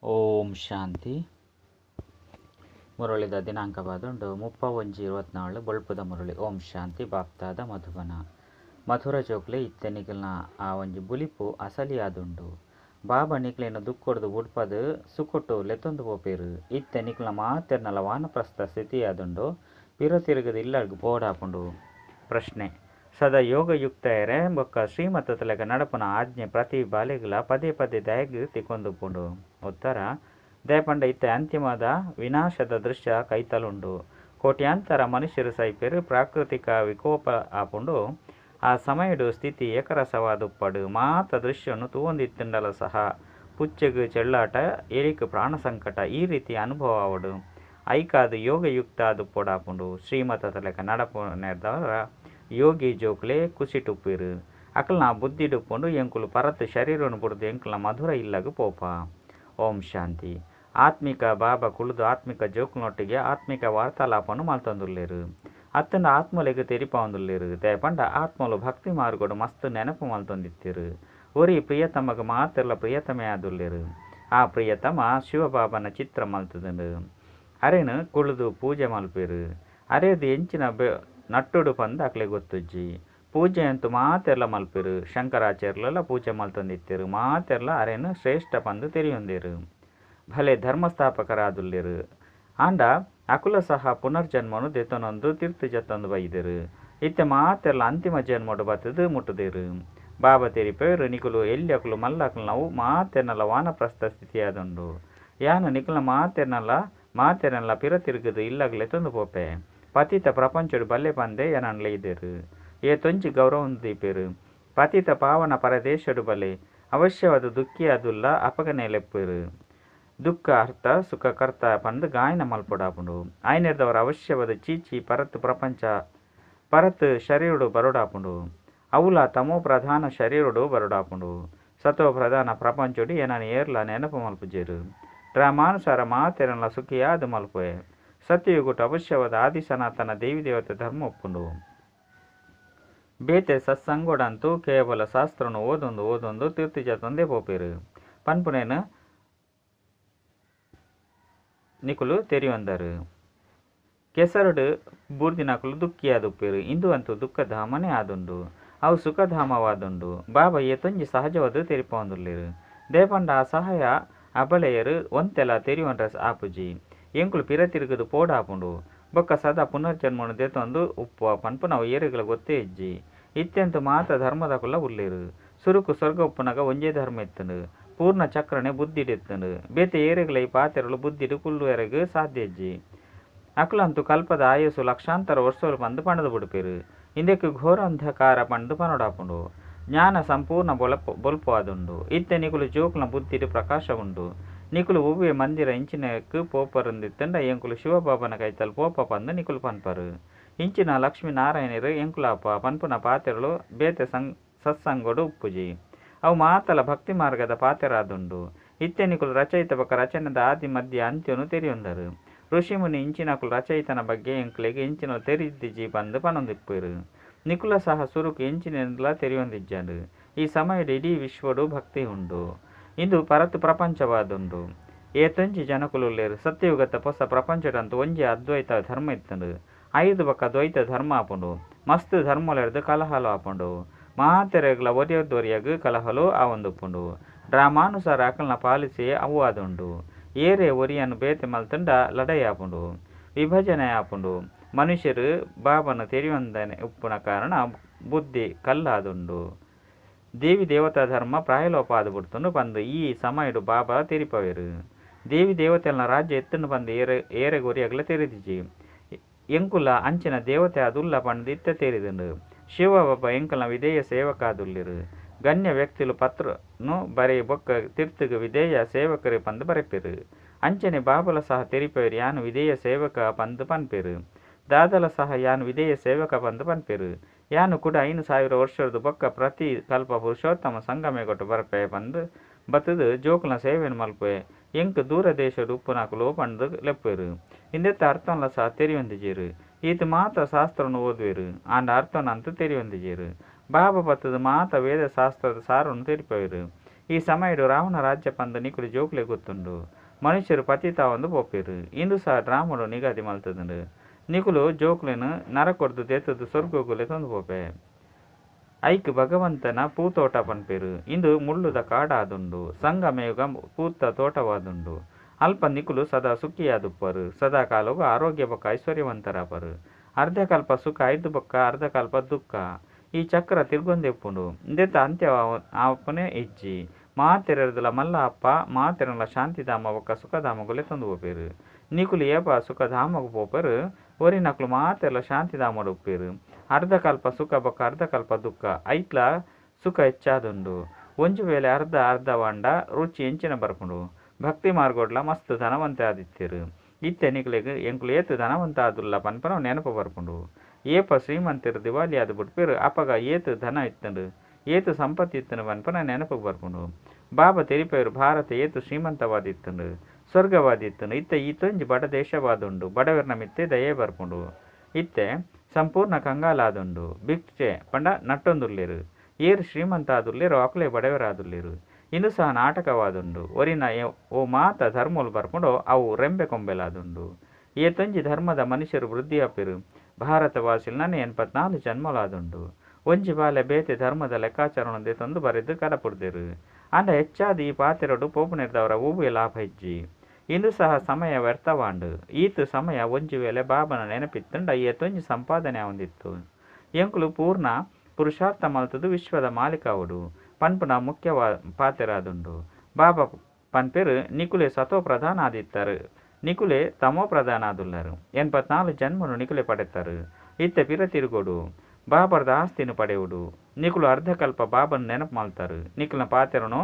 ಓಂ ಶಾಂತಿ. ಮುರಳಿದ ದಿನಾಂಕವಾದುಂಡು 31/24 ಬೊಳ್ಪುದ ಮುರಳಿ. ಓಂ ಶಾಂತಿ. ಬಾಪ್ತಾದ ಮಧುಬನ ಮಧುರ ಜೋಕ್ಲೆ ಇತ್ತೆ ನಿಕಲ್ನ ಆ ಒಂಜಿ ಬುಲಿಪು ಅಸಲಿಯಾದುಂಡು. ಬಾಬಾ ನಿಕ್ಲೆನ ದುಕ್ಕೊಡ್ದು ಬುಡ್ಪದು ಸುಕೊಟ್ಟು ಲೆತ್ತೊಂದು ಪೋಪೇರು. ಇತ್ತೆ ನಿಕ್ಲ್ನ ಮಾತೆರ್ನಲ ವಾನಪ್ರಸ್ಥ ಸ್ಥಿತಿಯಾದುಂಡು. ಪಿರ ತಿರುಗದ ಇಲ್ಲಗ್ ಪೋಡಾಪುಂಡು. ಪ್ರಶ್ನೆ. ಸದಾ ಯೋಗಯುಕ್ತಯರೆ ಬೊಕ್ಕ ಶ್ರೀಮತದ ನಡಪುನ ಆಜ್ಞೆ ಪ್ರತಿ ಬಾಲೆಗ್ಲ ಪದೇ ಪದೇ ದಯಗ್ ತಿಕ್ಕೊಂದುಪ್ಪುಂಡು. ಉತ್ತರ. ದಯಪಂಡ ಇತ್ತೆ ಅಂತಿಮದ ವಿನಾಶದ ದೃಶ್ಯ ಕೈತಲುಂಡು. ಕೋಟ್ಯಾಂತರ ಮನುಷ್ಯರು ಸೈಪೆರು ಪ್ರಾಕೃತಿಕ ವಿಕೋಪ ಆಪುಂಡು. ಆ ಸಮಯಡು ಸ್ಥಿತಿ ಏಕರಸವಾದುಪ್ಪಡು. ಮಾತ ದೃಶ್ಯನು ತೂವೊಂದಿತ್ತುಂಡಲ ಸಹ ಪುಚ್ಚೆಗ್ ಚೆಳ್ಳಾಟ, ಎಲಿಕ್ ಪ್ರಾಣ ಸಂಕಟ ಈ ರೀತಿ ಅನುಭವ ಆವಡು. ಐಕಾದ್ ಯೋಗಯುಕ್ತ ಆದುಪ್ಪೊಡಾಪುಂಡು. ಶ್ರೀಮತದ ಲೆಕ್ಕ ನಡಪುನೆರ್ದಾವರ ಯೋಗಿ ಜೋಕ್ಲೆ ಕುಸಿಟುಪ್ಪೆರು. ಅಕಲ್ನ ಬುದ್ಧಿಡುಪ್ಪುಂಡು ಎಂಕುಲು ಪರತ್ ಶರೀರನು ಬುಡ್ದು ಎಂಕಲ್ನ ಮಧುರ ಇಲ್ಲಗ್ ಪೋಪ. ಓಂ ಶಾಂತಿ. ಆತ್ಮಿಕ ಬಾಬಾ ಕುಳುದು ಆತ್ಮಿಕ ಜೋಕ್ಲನೊಟ್ಟಿಗೆ ಆತ್ಮಿಕ ವಾರ್ತಾಲಾಪನು ಮಲ್ತೊಂದುಲ್ಲೆರು. ಅತ್ತಂಡ ಆತ್ಮಲೆಗ್ ತೆರಿಪಾವೊಂದುಲ್ಲೆರು. ದಯಪಂಡ ಆತ್ಮಲು ಭಕ್ತಿ ಮಾರ್ಗಡು ಮಸ್ತ್ ನೆನಪು ಮಲ್ತೊಂದಿತ್ತೆರು. ಒರಿ ಪ್ರಿಯತಮಗ್ ಮಾತೆರ್ಲ ಪ್ರಿಯತಮೆ ಆದುಲ್ಲೆರು. ಆ ಪ್ರಿಯತಮ ಶಿವಬಾಬನ ಚಿತ್ರ ಮಲ್ತುದುಂಡು. ಅರೆನ್ ಕುಳುದು ಪೂಜೆ ಮಲ್ಪೆರು. ಅರೇದು ಎಂಚಿನ ನಟ್ಟುಡು ಪಂದ್ ಅಕ್ಲೆ ಗೊತ್ತುಜ್ಜಿ. ಪೂಜೆ ಅಂತೂ ಮಾತೆರ್ಲ ಮಲ್ಪೆರು. ಶಂಕರಾಚಾರ್ಯಲ ಪೂಜೆ ಮಲ್ತೊಂದಿತ್ತೆರು. ಮಾತೆರ್ಲ ಅರೆನ್ ಶ್ರೇಷ್ಠ ಪಂದ್ ತೆರಿಯೊಂದೆರು. ಭಲೆ ಧರ್ಮಸ್ಥಾಪಕರಾದುಲ್ಲೆರು. ಆಂಡ ಅಕುಲ ಸಹ ಪುನರ್ಜನ್ಮನು ದೆತೊನೊಂದು ತಿರ್ತು ಜತ್ತೊಂದು ಬೈದೆರು. ಇತ್ತೆ ಮಾತೆರ್ಲ ಅಂತಿಮ ಜನ್ಮಡು ಬತ್ತುದು ಮುಟ್ಟುದೆರು. ಬಾಬಾ ತೆರಿಪೆರು ನಿಕುಲು ಎಲ್ಯಕುಲು ಮಲ್ಲಕುಲು ನಾವು ಮಾತೆರ್ನಲ ವಾನಪ್ರಸ್ಥ ಸ್ಥಿತಿಯಾದುಂಡು. ಯಾನು ನಿಕುಲ್ನ ಮಾತೆರ್ನಲ ಪಿರ ತಿರುಗುದು ಇಲ್ಲಗ್ ಲೆತ್ತೊಂದು ಪೋಪೆ. ಪತಿತ ಪ್ರಪಂಚಡು ಬಲ್ಲೆ ಪಂದೆ ಎನನ್ ಲೆಯ್ದೆರು. ಏತೊಂಜಿ ಗೌರವ ದೀಪೆರು. ಪತಿತ ಪಾವನ ಪರದೇಶಡು ಬಲೆ ಅವಶ್ಯವಾದ ದುಃಖಿಯಾದುಲ್ಲ ಅಪಗನೆ ಲೆಪ್ಪೆರು. ದುಃಖ ಅರ್ಥ ಸುಖ ಕರ್ತ ಪಂದ್ ಗಾಯನ ಮಲ್ಪೊಡಾಪುಂಡು. ಆಯ್ನೆರ್ದವರ ಅವಶ್ಯವಾದ ಚೀಚಿ ಪರತ್ ಪ್ರಪಂಚ ಪರತ್ ಶರೀರಡು ಬರೋಡಾಪುಂಡು. ಅವುಲ ತಮೋ ಪ್ರಧಾನ ಶರೀರಡು ಬರೋಡಾಪುಂಡು. ಸತೋ ಪ್ರಧಾನ ಪ್ರಪಂಚಡು ಏನನ್ ಏರ್ಲ ನೆನಪು ಮಲ್ಪುಜೆರು. ಡ್ರಾಮಾನುಸಾರ ಮಾತೆರನ್ಲ ಸುಖಿಯಾದ ಮಲ್ಪುವೆ. ಸತ್ಯಯುಗಟ್ ಅವಶ್ಯವಾದ ಆದಿ ಸನಾತನ ದೇವಿ ದೇವತೆ ಧರ್ಮ ಒಪ್ಪುಂಡು. ಬೇತೆ ಸತ್ಸಂಗೋಡಂತೂ ಕೇವಲ ಶಾಸ್ತ್ರನು ಓದೊಂದು ಓದೊಂದು ತೀರ್ಥ ಜತ್ತೊಂದೇ ಪೋಪೆರು. ಪನ್ಪುನೇನು ನಿಕುಲು ತೆರಿಯೊಂದರು. ಕೆಸರುಡು ಬೂರ್ದಿನಕುಲು ದುಃಖಿಯಾದುಪ್ಪೆರು. ಇಂದು ಅಂತೂ ದುಃಖಧಾಮನೇ ಆದುಂಡು. ಅವು ಸುಖಧಾಮವಾದುಂಡು. ಬಾಬಾ ಏತೊಂಜಿ ಸಹಜವಾದ ತೆರಿಪಾವೊಂದುಲ್ಲೆರು. ದೇಪಂಡ ಆ ಸಹಾಯ ಅಬಲೆಯರು ಒಂತೆಲ ತೆರಿಯೊಂಡ್ರೆ ಆಪುಜಿ. ಎಂಕುಲು ಪಿರ ತಿರುಗುದು ಪೋಡಾಪುಂಡು. ಬೊಕ್ಕ ಸದಾ ಪುನರ್ಜನ್ಮನು ದೆತೊಂದು ಉಪ್ಪುವ ಪನ್ಪುನವು ಏರೆಗ್ಲ ಗೊತ್ತೇ ಇಜ್ಜಿ. ಇತ್ಯಂತು ಮಾತ ಧರ್ಮದಕುಲ ಉಲ್ಲೆರು. ಸುರುಕು ಸ್ವರ್ಗ ಉಪ್ಪುನಗ ಒಂಜೇ ಧರ್ಮ ಇತ್ತುಂಡು. ಪೂರ್ಣ ಚಕ್ರನೆ ಬುದ್ಧಿಡಿತ್ತುಂಡು. ಬೇತೆ ಏರೆಗ್ಲ ಈ ಪಾತೆರಲು ಬುದ್ಧಿಡು ಕುಲ್ಲುವರೆಗ್ ಸಾಧ್ಯ ಇಜ್ಜಿ. ಅಕುಲಂತೂ ಕಲ್ಪದ ಆಯಸ್ಸು ಲಕ್ಷಾಂತರ ವರ್ಷಲು ಪಂದ್ ಪಣದು ಬುಡ್ಪೆರು. ಇಂದೆಕ್ ಘೋರ ಅಂಧಕಾರ ಪಂದ್ ಪನೊಡಾಪುಂಡು. ಜ್ಞಾನ ಸಂಪೂರ್ಣ ಬೊಲ್ಪು ಆದುಂಡು. ಇತ್ತೆ ನಿಕುಲು ಜೋಕ್ಲನ ಬುದ್ಧಿಡು ಪ್ರಕಾಶ ಉಂಡು. ನಿಕುಲು ಒವ್ವೆ ಮಂದಿರ ಇಂಚಿನಕ್ ಪೋಪರುಂದಿತ್ತಂಡ ಎಂಕುಲು ಶಿವಬಾಬನ ಕೈತಲ್ ಪೋಪ ಪಂದ್ ನಿಕುಲು ಪನ್ಪರು. ಇಂಚಿನ ಲಕ್ಷ್ಮೀನಾರಾಯಣರು ಎಂಕುಲಾಪ ಪನ್ಪುನ ಪಾತೆರಲು ಬೇತೆ ಸತ್ಸಂಗೋಡು ಉಪ್ಪುಜಿ. ಅವು ಮಾತಲ ಭಕ್ತಿ ಮಾರ್ಗದ ಪಾತೆರಾದುಂಡು. ಇತ್ತೆ ನಿಕುಲು ರಚಯಿತ ಬೊಕ್ಕ ರಚನೆದ ಆದಿ ಮಧ್ಯ ಅಂತ್ಯನು ತೆರಿಯೊಂದರು. ಋಷಿಮುನಿ ಇಂಚಿನಕುಲು ರಚಯಿತನ ಬಗ್ಗೆ ಎಂಕ್ಲೆಗ್ ಎಂಚಿನ ತೆರಿದಿಜ್ಜಿ ಪಂದ್ ಪನೊಂದಿಪ್ಪೆರು. ನಿಕುಲ ಸಹ ಸುರುಕು ಎಂಚಿನೆಂದ್ಲ ತೆರಿಯೊಂದಿಜ್ಜಂಡು. ಈ ಸಮಯಡ್ ಇಡೀ ವಿಶ್ವಡು ಭಕ್ತಿ ಉಂಡು. ಇಂದು ಪರತ್ ಪ್ರಪಂಚವಾದುಂಡು. ಏತೊಂಜಿ ಜನಕುಲುಲ್ಲೆರು. ಸತ್ಯಯುಗದ ಪೊಸ ಪ್ರಪಂಚಡಂತೂ ಒಂಜಿ ಅದ್ವೈತ ಧರ್ಮ ಇತ್ತುಂಡು. ಐದು ಬೊಕ್ಕ ದ್ವೈತ ಧರ್ಮ ಆಪುಂಡು. ಮಸ್ತ್ ಧರ್ಮಲೆರ್ದು ಕಲಹಲು ಆಪುಂಡು. ಮಾತೆರೆಗ್ಲ ಒರಿಯೊರ್ದೊರಿಯಗ್ ಕಲಹಲು ಆವೊಂದುಪ್ಪುಂಡು. ಡ್ರಾಮಾನುಸಾರ ಅಕಲ್ನ ಪಾಲಿಸಿ ಅವು ಆದುಂಡು. ಏರೇ ಒರಿಯನ್ ಬೇತೆ ಮಲ್ತುಂಡ ಲಡೈ ಆಪುಂಡು. ವಿಭಜನೆ ಆಪುಂಡು. ಮನುಷ್ಯರು ಬಾಬನ ತೆರಿಯೊಂದನೆ ಉಪ್ಪುನ ಕಾರಣ ಬುದ್ಧಿ ಕಲ್ಲಾದುಂಡು. ದೇವಿ ದೇವತಾ ಧರ್ಮ ಪ್ರಾಯಲೋಪ ಆದು ಬಿಡ್ತುಂಡು ಪಂದ್ ಈ ಸಮಯಡು ಬಾಬಾ ತೆರಿಪವೆರು. ದೇವಿ ದೇವತೆಲ್ನ ರಾಜ್ಯ ಎತ್ತುಂಡು ಪಂದ್ ಏರೆಗ್ ಒರಿಯಗ್ಲ ತೆರಿದಿಜಿ. ಎಂಕುಲ ಅಂಚಿನ ದೇವತೆ ಆದುಲ್ಲ ಪಂದ್ ಇತ್ತೆ ತೆರಿದುಂಡು. ಶಿವಬಾಬಾ ಎಂಕಲ್ನ ವಿಧೇಯ ಸೇವಕ ಆದುಲ್ಲೆರು. ಗಣ್ಯ ವ್ಯಕ್ತಿಲು ಪತ್ರನು ಬರೆ ಬೊಕ್ಕ ತಿರ್ತುಗು ವಿಧೇಯ ಸೇವಕರು ಪಂದ್ ಬರೆಪೆರು. ಅಂಚನೆ ಬಾಬಲ ಸಹ ತೆರಿಪವೆರು ಯಾನು ವಿಧೇಯ ಸೇವಕ ಪಂದ್ ಪನ್ಪೆರು. ದಾದಲ ಸಹ ಯಾನು ವಿಧೇಯ ಸೇವಕ ಪಂದ್ ಪನ್ಪೆರು. ಯಾನು ಕೂಡ 5000 ವರ್ಷರ್ದು ಬೊಕ್ಕ ಪ್ರತಿ ಕಲ್ಪ ಪುರುಷೋತ್ತಮ ಸಂಗಮೇಗೊಟ್ಟು ಬರ್ಪೆ ಪಂದ್ ಬತ್ತುದು ಜೋಕುಲ್ನ ಸೇವೆನ್ ಮಲ್ಪೆ. ಎಂಕ್ ದೂರ ದೇಶಡ್ ಉಪ್ಪುನಕುಲು ಪಂದ್ ಲೆಪ್ಪೆರು. ಇಂದೆತ್ತ ಅರ್ಥನ್ಲ ಸಹ ತೆರಿಯೊಂದಿಜೆರು. ಈತ್ ಮಾತ ಶಾಸ್ತ್ರನು ಓದುವೆರು. ಆಂಡ ಅರ್ಥನಂತೂ ತೆರಿಯೊಂದಿಜೆರು. ಬಾಬಾ ಬತ್ತುದು ಮಾತ ವೇದ ಶಾಸ್ತ್ರದ ಸಾರನು ತೆರಿಪವೆರು. ಈ ಸಮಯಡು ರಾವಣ ರಾಜ್ಯ ಪಂದ್ ನಿಕುಲು ಜೋಕುಲೆಗ್ ಗೊತ್ತುಂಡು. ಮನುಷ್ಯರು ಪತಿತ ಆವೊಂದು ಪೋಪೆರ್. ಇಂದು ಸಹ ಡ್ರಾಮಡ್ ನಿಗದಿ ಮಲ್ತುದುಂಡು. ನಿಕುಲು ಜೋಕುಲೆನ್ ನರಕೊಡ್ದು ದೆತ್ತುದು ಸೊರ್ಗಗ್ ಲೆತೊಂದು ಪೋಪೆ. ಐಕ್ ಭಗವಂತನ ಪೂತೋಟ ಪನ್ಪೆರ್. ಇಂದು ಮುಳ್ಳುದ ಕಾಡಾದುಂಡು. ಸಂಗಮಯುಗ ಪೂತ್ತ ತೋಟವಾದುಂಡು. ಅಲ್ಪ ನಿಕುಲು ಸದಾ ಸುಖಿಯಾದುಪ್ಪರು. ಸದಾಕಾಲೊಗು ಆರೋಗ್ಯ ಬೊಕ್ಕ ಐಶ್ವರ್ಯವಂತರಾಪರು. ಅರ್ಧಕಲ್ಪ ಸುಖ ಐರ್ದ್ ಬೊಕ್ಕ ಅರ್ಧಕಲ್ಪ ದುಃಖ. ಈ ಚಕ್ರ ತಿರ್ಗೊಂದೆ ಉಪ್ಪುಂಡು. ಇಂದೆತ ಅಂತ್ಯ ಆಪುನೇ ಇಜ್ಜಿ. ಮಾತೆರೆರ್ದಲ ಮಲ್ಲ ಅಪ್ಪ ಮಾತೆರೆನ್ಲ ಶಾಂತಿಧಾಮ ಬೊಕ್ಕ ಸುಖಧಾಮಗ್ ಲೆತೊಂದು ಪೋಪೆರ್. ನಿಕುಲು ಏಪ ಸುಖಧಾಮಗ್ ಪೋಪೆರ್ ಒರಿನಕುಲು ಮಾತೆರ್ಲ ಶಾಂತಿಧಾಮಡ್ ಉಪ್ಪೆರ್. ಅರ್ಧಕಲ್ಪ ಸುಖ ಬೊಕ್ಕ ಅರ್ಧಕಲ್ಪ ದುಃಖ. ಐಟ್ಲ ಸುಖ ಹೆಚ್ಚಾದುಂಡು. ಒಂಜಿ ವೇಳೆ ಅರ್ಧ ಅರ್ಧವಾಂಡ ರುಚಿ ಎಂಚಿನ ಬರ್ಪುಂಡು. ಭಕ್ತಿ ಮಾರ್ಗೊಡ್ಲ ಮಸ್ತ್ ಧನವಂತೆ ಆದಿತ್ತೆರ್. ಇತ್ತೆ ನಿಕಲೆಗ್ ಎಂಕುಲು ಏತ್ ಧನವಂತ ಆದುಲ್ಲ ಪನ್ಪುನವು ನೆನಪು ಬರ್ಪುಂಡು. ಏಪ ಶ್ರೀಮಂತೆರ್ ದಿವಾಳಿಯಾದ್ ಬುಡ್ಪೆರ್ ಅಪಗ ಏತ್ ಧನ ಇತ್ತುಂಡು ಏತ್ ಸಂಪತ್ತಿ ಇತ್ತುಂಡು ಪನ್ಪುನ ನೆನಪುಗ್ ಬರ್ಪುಂಡು. ಬಾಬಾ ತೆರಿಪೆರ್ ಭಾರತ ಏತ್ ಶ್ರೀಮಂತವಾದಿತ್ತುಂಡು ಸ್ವರ್ಗವಾದಿತ್ತುಂಡು. ಇತ್ತೆ ಈತೊಂಜಿ ಬಡ ದೇಶವಾದುಂಡು. ಬಡವರ್ನ ಮಿತ್ತೆ ದಯೆ ಬರ್ಪುಂಡು. ಇತ್ತೆ ಸಂಪೂರ್ಣ ಕಂಗಾಲಾದುಂಡು. ಭಿಕ್ಷೆ ಪಂಡ ನಟ್ಟೊಂದುಲ್ಲೆರ್. ಏರ್ ಶ್ರೀಮಂತ ಆದುಲ್ಲೆರೋ ಅಕುಲೇ ಬಡವರಾದುಲ್ಲೆರ್. ಇಂದು ಸಹ ನಾಟಕವಾದುಂಡು. ಒರಿನ ಓ ಮಾತ ಧರ್ಮಲು ಬರ್ಪುಂಡೋ ಅವು ರೆಂಬೆ ಕೊಂಬೆಲಾದುಂಡು. ಏತೊಂಜಿ ಧರ್ಮದ ಮನುಷ್ಯರು ವೃದ್ಧಿ ಆಪೆರ್. ಭಾರತವಾಸಿಲ್ನ 84 ಜನ್ಮಲಾದುಂಡು. ಒಂಜಿ ಬಾಲೆ ಬೇತೆ ಧರ್ಮದ ಲೆಕ್ಕಾಚಾರನ್ ದೆತೊಂದು ಬರೆದು ಕಡಪುಡ್ದೆರ್. ಆಂಡ ಹೆಚ್ಚಾದ್ ಈ ಪಾತೆರೊಡು ಪೋಪುನೆರ್ದಾವರ ಒವ್ವೆ ಲಾಭ ಇಜ್ಜಿ. ಇಂದು ಸಹ ಸಮಯ ವ್ಯರ್ಥವಾಂಡ್. ಈತ್ ಸಮಯ ಒಂಜಿ ವೇಳೆ ಬಾಬನ ನೆನಪಿತ್ತುಂಡ ಏತೊಂಜಿ ಸಂಪಾದನೆ ಆವೊಂದಿತ್ತು. ಎಂಕುಲು ಪೂರ್ಣ ಪುರುಷಾರ್ಥ ಮಲ್ತುದು ವಿಶ್ವದ ಮಾಲೀಕ ಆವೊಡು ಪನ್ಪುನ ಮುಖ್ಯ ಪಾತೆರಾದುಂಡು. ಬಾಬಾ ಪನ್ಪೆರ್ ನಿಕುಲೆ ಸತೋ ಪ್ರಧಾನ ಆದಿತ್ತಾರೆ. ನಿಕುಲೆ ತಮೋ ಪ್ರಧಾನ ಆದುಲ್ಲರ್. 84 ಜನ್ಮನು ನಿಕುಲೆ ಪಡೆತರು. ಇತ್ತೆ ಪಿರ ತಿರುಗೋಡು. ಬಾಬರ್ದ ಆಸ್ತಿನ ಪಡೆಯುಡು. ನಿಕುಲು ಅರ್ಧಕಲ್ಪ ಬಾಬನ್ ನೆನಪು ಮಲ್ತಾರು. ನಿಕುಲ್ನ ಪಾತೆರನು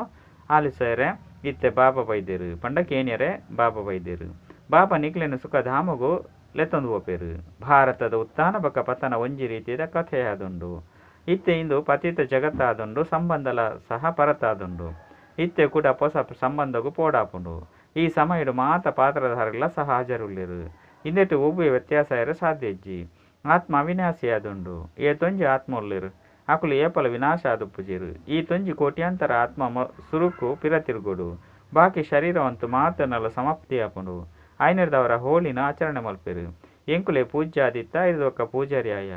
ಆಲಿಸರೆ ಇತ್ತೆ ಬಾಬಾ ಬೈದೆರ್ ಪಂಡ ಕೇನ್ಯರೆ ಬಾಬಾ ಬೈದೆರ್. ಬಾಬಾ ನಿಕ್ಲೆನ ಸುಖಧಾಮಗು ಲೆತೊಂದು ಪೋಪೆರ್. ಭಾರತದ ಉತ್ಥಾನ ಬೊಕ್ಕ ಪತನ ಒಂಜಿ ರೀತಿದ ಕಥೆಯಾದುಂಡು. ಇತ್ತೆ ಇಂದು ಪತಿತ ಜಗತ್ತಾದುಂಡು. ಸಂಬಂಧಲ ಸಹ ಪರತಾದುಂಡು. ಇತ್ತೆ ಕೂಡ ಪೊಸ ಸಂಬಂಧಗ್ ಪೋಡಾಪುಂಡು. ಈ ಸಮಯಡ್ ಮಾತ ಪಾತ್ರಧಾರಿಲ ಸಹ ಹಾಜರುಲ್ಲೆರ್. ಇಂದೆಟ್ ಒವ್ವೆ ವ್ಯತ್ಯಾಸ ಆಯೆರೆ ಸಾಧ್ಯ ಇಜ್ಜಿ. ಆತ್ಮ ಅವಿನಾಶಿಯಾದುಂಡು. ಏತೊಂಜಿ ಆತ್ಮ ಉಲ್ಲೆರ್. ಅಕುಲು ಏಪಲ ವಿನಾಶ ಆದುಪ್ಪುಜೆರ್. ಈತೊಂಜಿ ಕೋಟ್ಯಾಂತರ ಆತ್ಮ ಸುರುಕು ಪಿರ ತಿರುಗೋಡು. ಬಾಕಿ ಶರೀರವಂತೂ ಮಾತನಲ ಸಮಾಪ್ತಿ ಆಪುಂಡು. ಆಯ್ನೆರ್ದಾವರ ಹೋಳಿನ ಆಚರಣೆ ಮಲ್ಪೆರ್. ಎಂಕುಲೆ ಪೂಜ್ಯಾದಿತ್ತ ಐರ್ದ್ ಬೊಕ್ಕ ಪೂಜಾರಿ ಆಯ.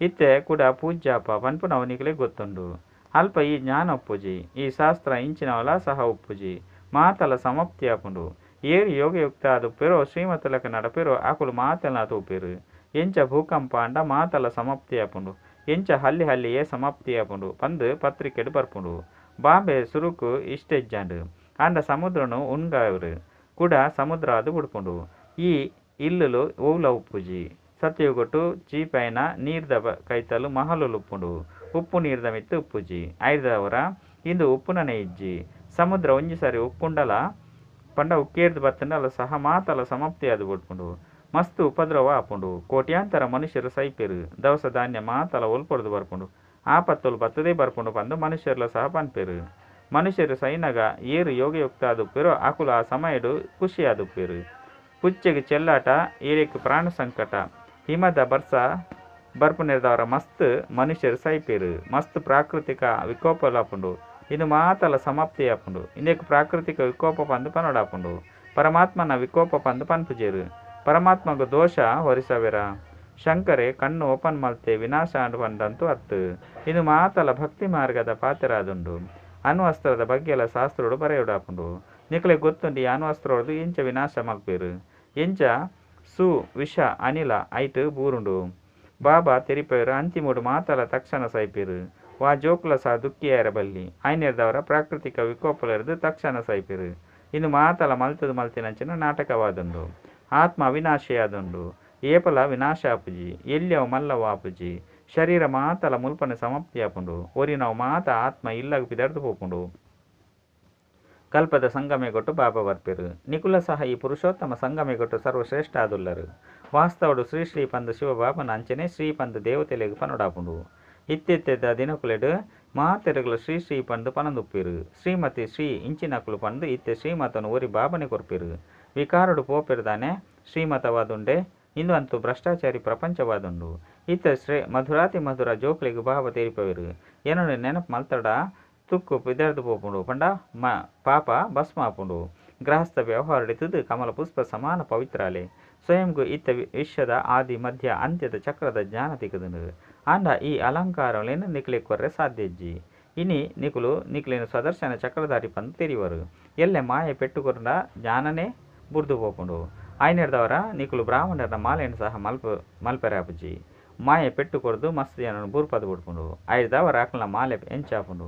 ಇತ್ತೆ ಕೂಡ ಪೂಜ್ಯಾಪ ಪನ್ಪುನವು ನಿಕಲೆಗ್ ಗೊತ್ತುಂಡು. ಅಲ್ಪ ಈ ಜ್ಞಾನ ಉಪ್ಪುಜಿ. ಈ ಶಾಸ್ತ್ರ ಇಂಚಿನವಲ ಸಹ ಉಪ್ಪುಜಿ. ಮಾತಲ ಸಮಾಪ್ತಿ ಆಪುಂಡು. ಏರ್ ಯೋಗಯುಕ್ತ ಆದುಪ್ಪೆರೋ ಶ್ರೀಮತಲಕ ನಡಪೆರೋ ಅಕುಲು ಮಾತೆಲ್ನ ತೂಪೆರ್. ಎಂಚ ಭೂಕಂಪ ಆಂಡ ಮಾತಲ ಸಮಾಪ್ತಿ ಆಪುಂಡು. ಎಂಚ ಹಲ್ಲಿ ಹಲ್ಲಿಯೇ ಸಮಾಪ್ತಿ ಆಪುಂಡು ಪಂದ್ ಪತ್ರಿಕೆಡ್ ಬರ್ಪುಂಡು. ಬಾಂಬೆ ಸುರುಕು ಇಷ್ಟ ಇಜ್ಜಾಂಡ್. ಆಂಡ ಸಮುದ್ರನು ಉಣ್ಗಾವೆರ್. ಕುಡ ಸಮುದ್ರ ಆದ್ ಬುಡ್ಪುಂಡು. ಈ ಇಲ್ಲುಲು ಒವ್ಲ ಉಪ್ಪುಜಿ. ಸತ್ಯಯುಗಟ್ ಚೀಪೆಯಾಯಿನ ನೀರ್ದ ಕೈತಲ್ ಮಹಲುಲು ಉಪ್ಪುಂಡು. ಉಪ್ಪು ನೀರ್ದ ಮಿತ್ತ್ ಉಪ್ಪುಜಿ. ಐರ್ದಾವರ ಇಂದು ಉಪ್ಪುನನೇ ಇಜ್ಜಿ. ಸಮುದ್ರ ಒಂಜಿ ಸಾರಿ ಉಕ್ಕುಂಡಲ ಪಂಡ ಉಕ್ಕೇರ್ದ್ ಬತ್ತುಂಡಲ ಸಹ ಮಾತಲ ಸಮಾಪ್ತಿ ಆದ್ ಬುಡ್ಪುಂಡು. ಮಸ್ತ್ ಉಪದ್ರವ ಆಪುಂಡು. ಕೋಟ್ಯಾಂತರ ಮನುಷ್ಯರು ಸೈಪೆರ್. ದವಸ ಧಾನ್ಯ ಮಾತಲ ಒಲ್ಪೊರ್ದು ಬರ್ಪುಂಡು. ಆಪತ್ತುಲು ಬತ್ತದೇ ಬರ್ಪುಂಡು ಪಂದ್ ಮನುಷ್ಯರ್ಲ ಸಹ ಪನ್ಪೆರ್. ಮನುಷ್ಯರು ಸೈನಗ ಏರ್ ಯೋಗಯುಕ್ತ ಆದುಪ್ಪೆರೋ ಅಕುಲು ಆ ಸಮಯಡ್ ಖುಷಿಯಾದುಪ್ಪೆರ್. ಪುಚ್ಚೆಗ್ ಚೆಲ್ಲಾಟ ಏರೆಗ್ ಪ್ರಾಣ ಸಂಕಟ. ಹಿಮದ ಬರ್ಸ ಬರ್ಪುನೆರ್ದಾವರ ಮಸ್ತ್ ಮನುಷ್ಯರು ಸೈಪೆರ್. ಮಸ್ತ್ ಪ್ರಾಕೃತಿಕ ವಿಕೋಪಲಾಪುಂಡು. ಇಂದು ಮಾತಲ ಸಮಾಪ್ತಿ ಆಪುಂಡು. ಇಂದೆಕ್ ಪ್ರಾಕೃತಿಕ ವಿಕೋಪ ಪಂದ್ ಪನೊಡಾಪುಂಡು. ಪರಮಾತ್ಮನ ವಿಕೋಪ ಪಂದ್ ಪನ್ಪುಜೆರ್. ಪರಮಾತ್ಮಗ್ ದೋಷ ಹೊರಿಸವೆರ. ಶಂಕರೆ ಕಣ್ಣು ಓಪನ್ ಮಲ್ತೆ ವಿನಾಶ ಆಂಡ್ ಪಂದಂತೂ ಅತ್ತ್. ಇಂದು ಮಾತಲ ಭಕ್ತಿ ಮಾರ್ಗದ ಪಾತೆರಾದುಂಡು. ಅಣ್ವಸ್ತ್ರದ ಬಗ್ಗೆಲ ಶಾಸ್ತ್ರಡ್ ಬರೆಯೊಡಾಪುಂಡು. ನಿಕಲೆಗ್ ಗೊತ್ತುಂಡು ಈ ಅಣ್ವಸ್ತ್ರೊರ್ದು ಎಂಚ ವಿನಾಶ ಮಲ್ಪೆರ್. ಎಂಚ ಸು ವಿಷ ಅನಿಲ ಐಟ್ ಬೂರುಂಡು. ಬಾಬಾ ತೆರಿಪಾಯೆರ್ ಅಂತಿಮಡ್ ಮಾತಲ ತಕ್ಷಣ ಸೈಪೆರ್. ವಾ ಜೋಕುಲ ಸಹ ದುಃಖಿ ಆಯೆರೆ ಬಲ್ಲಿ. ಆಯ್ನೆರ್ದಾವರ ಪ್ರಾಕೃತಿಕ ವಿಕೋಪಲೆರ್ದ್ ತಕ್ಷಣ ಸೈಪೆರ್. ಇಂದು ಮಾತಲ ಮಲ್ತುದು ಮಲ್ತಿನಂಚಿನ ನಾಟಕವಾದುಂಡು. ಆತ್ಮ ಅವಿನಾಶಿಯಾದುಂಡು. ಏಪಲ ವಿನಾಶ ಆಪುಜಿ. ಎಲ್ಯವು ಮಲ್ಲವು ಆಪುಜಿ. ಶರೀರ ಮಾತಲ ಮುಲ್ಪನೆ ಸಮಾಪ್ತಿ ಆಪುಂಡು. ಒರಿನವು ಮಾತ ಆತ್ಮ ಇಲ್ಲಗ್ ಪಿದಡ್ದ್ ಪೋಪುಂಡು. ಕಲ್ಪದ ಸಂಗಮಯುಗಟ್ ಬಾಬಾ ಬರ್ಪೆರ್. ನಿಕುಲ ಸಹ ಈ ಪುರುಷೋತ್ತಮ ಸಂಗಮಯುಗಟ್ ಸರ್ವಶ್ರೇಷ್ಠ ಆದುಲ್ಲರ್. ವಾಸ್ತವಡ್ ಶ್ರೀ ಶ್ರೀ ಪಂದ್ ಶಿವಬಾಬನ ಅಂಚನೆ ಶ್ರೀ ಪಂದ್ ದೇವತೆಲೆಗ್ ಪನೊಡಾಪುಂಡು. ಇತ್ತಿತ್ತೆದ ದಿನಕುಲೆಡ್ ಮಾತೆರೆಗ್ಲ ಶ್ರೀ ಶ್ರೀ ಪಂದ್ ಪನೊಂದುಪ್ಪೆರ್. ಶ್ರೀಮತಿ ಶ್ರೀ ಇಂಚಿನಕುಲು ಪಂದ್ ಇತ್ತೆ ಶ್ರೀಮತನ್ ಒರಿ ಬಾಬಾನೆ ಕೊರ್ಪೆರ್. ವಿಕಾರಡ್ ಪೋಪೆರ್ ದಾನೆ ಶ್ರೀಮತವಾದುಂಡೆ. ಇಂದು ಅಂತೂ ಭ್ರಷ್ಟಾಚಾರಿ ಪ್ರಪಂಚವಾದುಂಡು. ಇತ್ತೆ ಮಧುರಾತಿ ಮಧುರ ಜೋಕ್ಲೆಗ್ ಬಾಬಾ ತೆರಿಪಾವೆರ್. ಎನನ್ ನೆನಪು ಮಲ್ತಡ ತುಕ್ಕು ಪಿದರ್ದು ಪೋಪುಂಡು ಪಂಡ ಪಾಪ ಭಸ್ಮ ಆಪುಂಡು. ಗೃಹಸ್ಥ ವ್ಯವಹಾರಡಿತದು ಕಮಲ ಪುಷ್ಪ ಸಮಾನ ಪವಿತ್ರಾಲೆ. ಸ್ವಯಂಗು ಇತ್ತ ವಿಶ್ವದ ಆದಿ ಮಧ್ಯ ಅಂತ್ಯದ ಚಕ್ರದ ಜ್ಞಾನ ತಿಕ್ಕುದುಂಡು. ಆಂಡ ಈ ಅಲಂಕಾರಗಳನ್ನು ನಿಕ್ಲೆ ಕೊರ್ರೆ ಸಾಧ್ಯಜ್ಜಿ. ಇನಿ ನಿಕುಲು ನಿಕ್ಲೇನು ಸ್ವದರ್ಶನ ಚಕ್ರಧಾರಿ ಪಂದು ತೆರಿವರು. ಎಲ್ಲೆ ಮಾಯೆ ಪೆಟ್ಟುಕೊರ್ನ ಜ್ಞಾನನೇ ಬುರ್ದು ಪೋಪುಂಡು. ಆಯ್ನೆರ್ದವರ ನಿಕುಲು ಬ್ರಾಹ್ಮಣರ ಮಾಲೆಯನ್ನು ಸಹ ಮಲ್ಪೆರಾಪುಜಿ. ಮಾಯೆ ಪೆಟ್ಟು ಕೊರ್ದು ಮಸ್ತ್ ಜನನು ಬೂರ್ಪದು ಬಿಡ್ಪುಂಡು. ಆಯ್ದವರ ಅಕ್ಲನ ಮಾಲೆ ಎಂಚಾಪುಂಡು.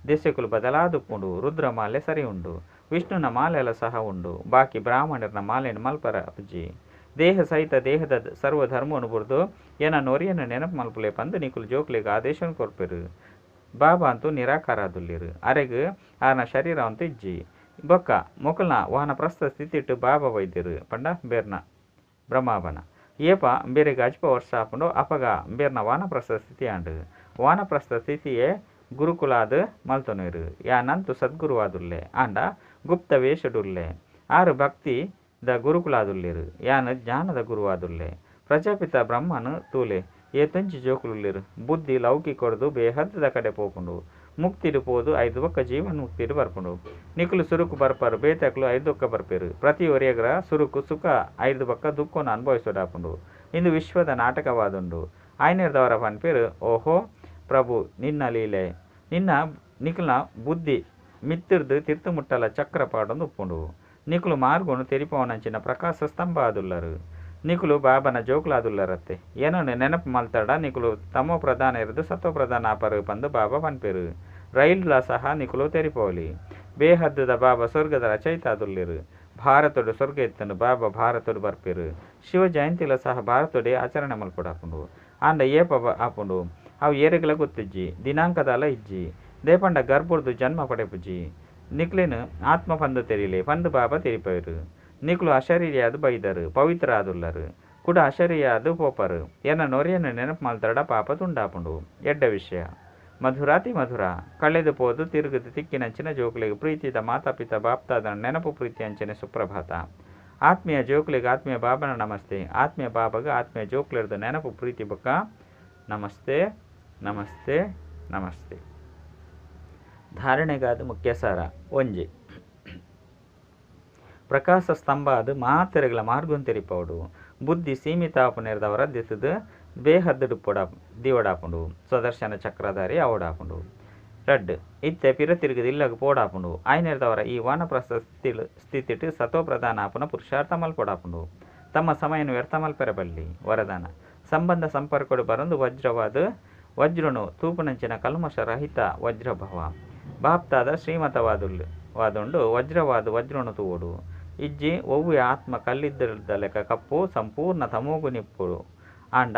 ದೆಸೆಕುಲು ಬದಲಾದುಪ್ಪುಂಡು. ರುದ್ರ ಮಾಲೆ ಸರಿ ಉಂಡು, ವಿಷ್ಣುನ ಮಾಲೆಲ ಸಹ ಉಂಡು. ಬಾಕಿ ಬ್ರಾಹ್ಮಣರನ ಮಾಲೆಯನ್ನು ಮಲ್ಪೆರಾಪುಜಿ. ದೇಹ ಸಹಿತ ದೇಹದ ಸರ್ವಧರ್ಮವನ್ನು ಬುರ್ದು ಏನ ನೊರಿಯನ್ನು ನೆನಪು ಮಲ್ಪುಲೆ ಪಂದು ನಿಕುಲು ಜೋಕ್ಲೆಗ್ ಆದೇಶವನ್ನು ಕೊರ್ಪೆರು. ಬಾಬಾ ಅಂತೂ ನಿರಾಕಾರದುಲ್ಲೇರು. ಅರೆಗ್ ಆರ್ನ ಶರೀರ ಅಂತೂ ಇಜ್ಜಿ. ಬೊಕ್ಕ ಮೊಕಲ್ನ ವಾನಪ್ರಸ್ಥ ಸ್ಥಿತಿಟ್ಟು ಬಾಬಾ ವೈದ್ಯರು ಪಂಡ ಬೇರ್ನ ಬ್ರಹ್ಮಾಬನ ಏಪ ಬೇರೆಗ್ ಅಜ್ಪ ವರ್ಷ ಆಪುಂಡು. ಅಪಗ ಬೇರ್ನ ವಾನಪ್ರಸ್ಥ ಸ್ಥಿತಿ ಆಂಡು. ವಾನಪ್ರಸ್ಥ ಸ್ಥಿತಿಯೇ ಗುರುಕುಲಾದ ಮಲ್ತೊನೇರು. ಯಾನಂತು ಸದ್ಗುರುವಾದುಲ್ಲೆ ಆಂಡ ಗುಪ್ತ ವೇಷಡುಲ್ಲೆ. ಆರು ಭಕ್ತಿ the ಗುರುಕುಲಾದುಲ್ಲೇರು, ಯಾನ್ ಜ್ಞಾನದ ಗುರುವಾದುಲ್ಲೆ. ಪ್ರಜಾಪಿತ ಬ್ರಹ್ಮನು ತೂಲೆ ಏತೊಂಜಿ ಜೋಕುಲುಲ್ಲೇರು. ಬುದ್ಧಿ ಲೌಕಿಕೊರ್ದು ಬೇಹದ್ದದ ಕಡೆ ಪೋಪುಂಡು. ಮುಕ್ತಿಡು ಪೋದು ಐದು ಬೊಕ್ಕ ಜೀವನ್ ಮುಕ್ತಿಡು ಬರ್ಪುಂಡು. ನಿಕುಲು ಸುರುಕು ಬರ್ಪರು, ಬೇತಕ್ಲು ಐದು ಬರ್ಪೇರು. ಪ್ರತಿ ಒರಿಯಗ್ರ ಸುರುಕು ಸುಖ ಐದು ಬೊಕ್ಕ ದುಃಖವನ್ನು ಅನುಭವಿಸೋಡಾಪುಂಡು. ಇಂದು ವಿಶ್ವದ ನಾಟಕವಾದುಂಡು. ಆಯ್ನೆರ್ದವರ ಪನ್ಪೇರು, ಓಹೋ ಪ್ರಭು ನಿನ್ನ ಲೀಲೆ ನಿನ್ನ ನಿಕುಲ್ನ ಬುದ್ಧಿ ಮಿತ್ತಿರ್ದು ತಿರ್ತು ಮುಟ್ಟಲ ಚಕ್ರ ಪಾಡೊಂದು ಉಪ್ಪುಂಡು. ನಿಕುಲು ಮಾರ್ಗೋನು ತೆರಿಪವನಂಚಿನ ಪ್ರಕಾಶ ಸ್ತಂಭ ಆದುಲ್ಲರು. ನಿಕುಲು ಬಾಬನ ಜೋಕುಲಾದುಲ್ಲರತ್ತೆ. ಏನನ್ನು ನೆನಪು ಮಲ್ತಡ ನಿಕುಲು ತಮೋ ಪ್ರಧಾನ ಇರದು ಸತ್ವ ಪ್ರಧಾನ ಆಪರು ಪಂದು ಬಾಬಾ ಪನ್ಪೇರು. ರೈಲ್ಲ ಸಹ ನಿಕುಲು ತೆರಿಪೋಲಿ. ಬೇಹದ್ದದ ಬಾಬಾ ಸ್ವರ್ಗದ ರಚಯಿತ ಆದುಲ್ಲೇರು. ಭಾರತಡು ಸ್ವರ್ಗ ಎತ್ತನು ಬಾಬಾ ಭಾರತಡು ಬರ್ಪೇರು. ಶಿವ ಜಯಂತಿಲ ಸಹ ಭಾರತಡೆ ಆಚರಣೆ ಮಲ್ಪಡಾಪುಂಡು. ಆಂಡ ಏಪ ಆಪುಂಡು ಅವು ಏರೆಗ್ಲ ಗೊತ್ತಿಜ್ಜಿ, ದಿನಾಂಕದಲ ಇಜ್ಜಿ. ದೇಪಂಡ ಗರ್ಭುರ್ದು ಜನ್ಮ ಪಡೆಪುಜಿ. ನಿಕ್ಲೇನು ಆತ್ಮ ಪಂದು ತೆರಿಲೆ ಪಂದು ಬಾಬಾ ತೆರಿಪೇರು. ನಿಕ್ಲು ಅಶರೀರಿಯಾದ ಬೈದರು, ಪವಿತ್ರ ಆದುಲ್ಲರು, ಕೂಡ ಅಶರೀರಿಯಾದ ಪೋಪರು. ಎನ್ನ ನೊರಿಯನ್ನು ನೆನಪು ಮಲ್ತಡ ಪಾಪ ತುಂಡಾಪುಂಡು. ಎಡ್ಡ ವಿಷಯ. ಮಧುರಾತಿ ಮಧುರ ಕಳೆದು ಪೋದು ತಿರುಗುದು ತಿಕ್ಕಿನಂಚಿನ ಜೋಕುಲಿಗೆ ಪ್ರೀತಿದ ಮಾತಾಪಿತ ಬಾಪ್ತಾದ ನೆನಪು ಪ್ರೀತಿ ಅಂಚನೆ ಸುಪ್ರಭಾತ. ಆತ್ಮೀಯ ಜೋಕುಲಿಗೆ ಆತ್ಮೀಯ ಬಾಬನ ನಮಸ್ತೆ. ಆತ್ಮೀಯ ಬಾಬಗ ಆತ್ಮೀಯ ಜೋಕುಲಿರ್ದ ನೆನಪು ಪ್ರೀತಿ ಬೊಕ್ಕ ನಮಸ್ತೆ ನಮಸ್ತೆ ನಮಸ್ತೆ. ಧಾರಣೆಗಾದ ಮುಖ್ಯ ಸಾರ. ಒಂಜಿ ಪ್ರಕಾಶ ಸ್ತಂಭ ಅದು ಮಾತೆರೆಗಳ ಮಾರ್ಗನ್ ತೆರಿಪೌಡು. ಬುದ್ಧಿ ಸೀಮಿತ ಆಪುನೆರ್ದವರ ದಿತ್ತದು ಬೇಹದ್ದು ಪೊಡ ದಿವಡಾಪುಂಡು. ಸ್ವದರ್ಶನ ಚಕ್ರಧಾರಿ ಅವಡಾಪುಂಡು. ರಡ್ಡ್ ಇತ್ತೆ ಪಿರ ತಿರುಗದು ಇಲ್ಲಗ ಪೋಡಾಪುಂಡು. ಆಯ್ನೆರ್ದವರ ಈ ವಾನಪ್ರಸ್ಥ ಸ್ಥಿತಿಟ್ಟು ಸತೋ ಪ್ರಧಾನ ಆಪುನ ಪುರುಷಾರ್ಥ ಮಲ್ಪೊಡಾಪುಂಡು. ತಮ್ಮ ಸಮಯನು ವ್ಯರ್ಥ ಮಲ್ಪೆರಬಲ್ಲಿ. ವರದಾನ ಸಂಬಂಧ ಸಂಪರ್ಕಡು ಬರಂದು ವಜ್ರವಾದ ವಜ್ರನು ತೂಪುನಂಚಿನ ಕಲ್ಮಶ ರಹಿತ ವಜ್ರಭವ. ಬಾಪ್ತಾದ ಶ್ರೀಮತವಾದುಲ್ ವಾದುಂಡು ವಜ್ರವಾದ ವಜ್ರನು ತೂವೊಡು. ಇಜ್ಜಿ ಒವ್ವೆ ಆತ್ಮ ಕಲ್ಲಿದ್ದದ ಲೆಕ್ಕ ಕಪ್ಪು ಸಂಪೂರ್ಣ ತಮೋಗು ನಿಪ್ಪುಡು. ಆಂಡ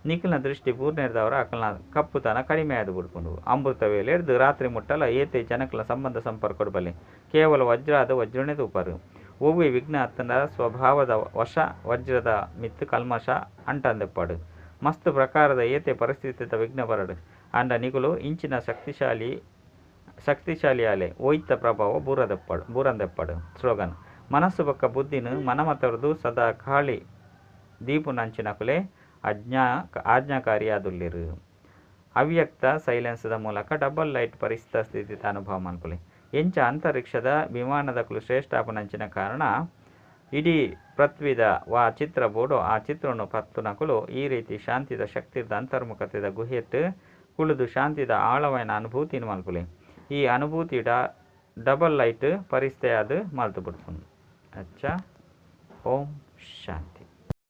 ನಿಖಿಲ್ನ ದೃಷ್ಟಿ ಪೂರ್ಣದವರ ಅಕಲ್ನ ಕಪ್ಪುತನ ಕಡಿಮೆ ಆದು ಬಿಡ್ಪುಂಡು. ಅಮೃತ ವೇಳೆ ಹಿಡ್ದು ರಾತ್ರಿ ಮುಟ್ಟಲ ಏತೆ ಜನಕಲ ಸಂಬಂಧ ಸಂಪರ್ಕ ಬಲೆ ಕೇವಲ ವಜ್ರ ಆದ ವಜ್ರನೇ ತೂಪರು. ಒವ್ವೆ ವಿಘ್ನ ಅತ್ತನ ಸ್ವಭಾವದ ವಶ ವಜ್ರದ ಮಿತ್ತು ಕಲ್ಮಶ ಅಂಟಂದೆಪ್ಪಾಡು. ಮಸ್ತ್ ಪ್ರಕಾರದ ಏತೆ ಪರಿಸ್ಥಿತಿದ ವಿಘ್ನ ಬರಡು. ಆಂಡ ನಿಗುಲು ಇಂಚಿನ ಶಕ್ತಿಶಾಲಿಯಾಲೆ ಒಯ್ತ ಪ್ರಭಾವ ಬೂರಂದೆಪ್ಪಾಡು. ಸ್ಲೋಗನ್: ಮನಸ್ಸು ಬೊಕ್ಕ ಬುದ್ಧಿನ ಮನಮತರದು ಸದಾ ಖಾಳಿ ದೀಪುನಂಚಿನಕುಲೆ ಆಜ್ಞಾಕಾರಿಯಾದುಲ್ಲೇರು. ಅವ್ಯಕ್ತ ಸೈಲೆನ್ಸ್ದ ಮೂಲಕ ಡಬಲ್ ಲೈಟ್ ಪರಿಸ್ಥಿತಿ ಸ್ಥಿತಿ ಅನುಭವ ಮನ್ಪುಲೆ. ಎಂಚ ಅಂತರಿಕ್ಷದ ವಿಮಾನದಕುಲು ಶ್ರೇಷ್ಠಾಪನಂಚಿನ ಕಾರಣ ಇಡೀ ಪೃಥ್ವಿದ ವಾ ಚಿತ್ರ ಬೋಡು ಆ ಚಿತ್ರವನ್ನು ಪತ್ತುನಕುಲು ಈ ರೀತಿ ಶಾಂತಿದ ಶಕ್ತಿದ ಅಂತರ್ಮುಖತೆದ ಗುಹೆಟ್ಟು ಕುಳಿದು ಶಾಂತಿದ ಆಳವಾಯಿನ ಅನುಭೂತಿನ ಮಲ್ಪುಲೆ. ಈ ಅನುಭೂತಿ ಡಬಲ್ ಲೈಟ್ ಪರಿಸ್ಥಿತಿ ಅದು ಮಲ್ತು ಬಿಡ್ಪುಂಡು. ಅಚ್ಚಾ, ಓಂ ಶಾಂತಿ.